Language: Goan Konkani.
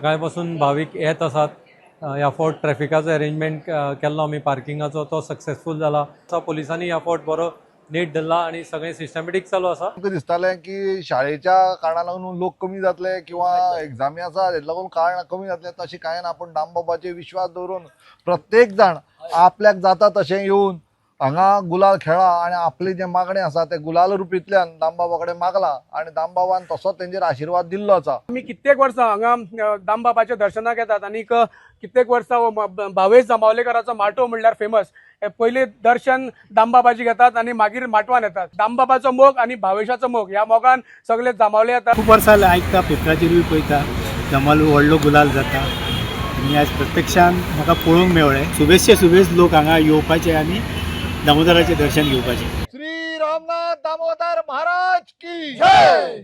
सकाळ पासून भावीक येत आसात. ह्या फावट ट्रॅफिकाचो अरेंजमेंट केल्लो आमी पार्किंगाचो, तो सक्सेसफूल जाला. पोलिसांनी ह्या फावट बरो नीट धरला आनी सगळें सिस्टमॅटीक चालू आसा. आमकां दिसतालें की शाळेच्या कारणां लागून लोक कमी जातले किंवा एग्जामी आसा हेका लागून कारणां कमी जातले, तशें कांय ना. पूण दामबाबाचेर विश्वास दवरून प्रत्येक जाण आपल्याक जाता तशें येवन हांगा गुलाल खेळा आनी आपली जें मागणें आसा तें गुलाल रुपींतल्यान दामबाबा कडेन मागलां आनी दामबाबान तसोच तेंचेर आशिर्वाद दिल्लो आसा. आमी कित्येक वर्सां हांगा दामबाबाच्या दर्शनाक येतात आनीक कित्येक वर्सां हो भावेश जांबावलेकराचो माटोव म्हणल्यार फेमस. पयलीं दर्शन दामबाबाचें घेतात आनी मागीर माटवान येतात. दामबाबाचो मोग आनी भावेशाचो मोग, ह्या मोगान सगळे जांबावले येतात. खूब वर्सां आयकता, पेपराचेरूय पळयता, धमाल व्हडलो गुलाल जाता आनी आज प्रत्यक्षान म्हाका पळोवंक मेळ्ळें. शुभेच्छा शुभेच लोक हांगा येवपाचे आनी दामोदराचें दर्शन घेवपाचें. श्री रामनाथ दामोदर महाराज की जय.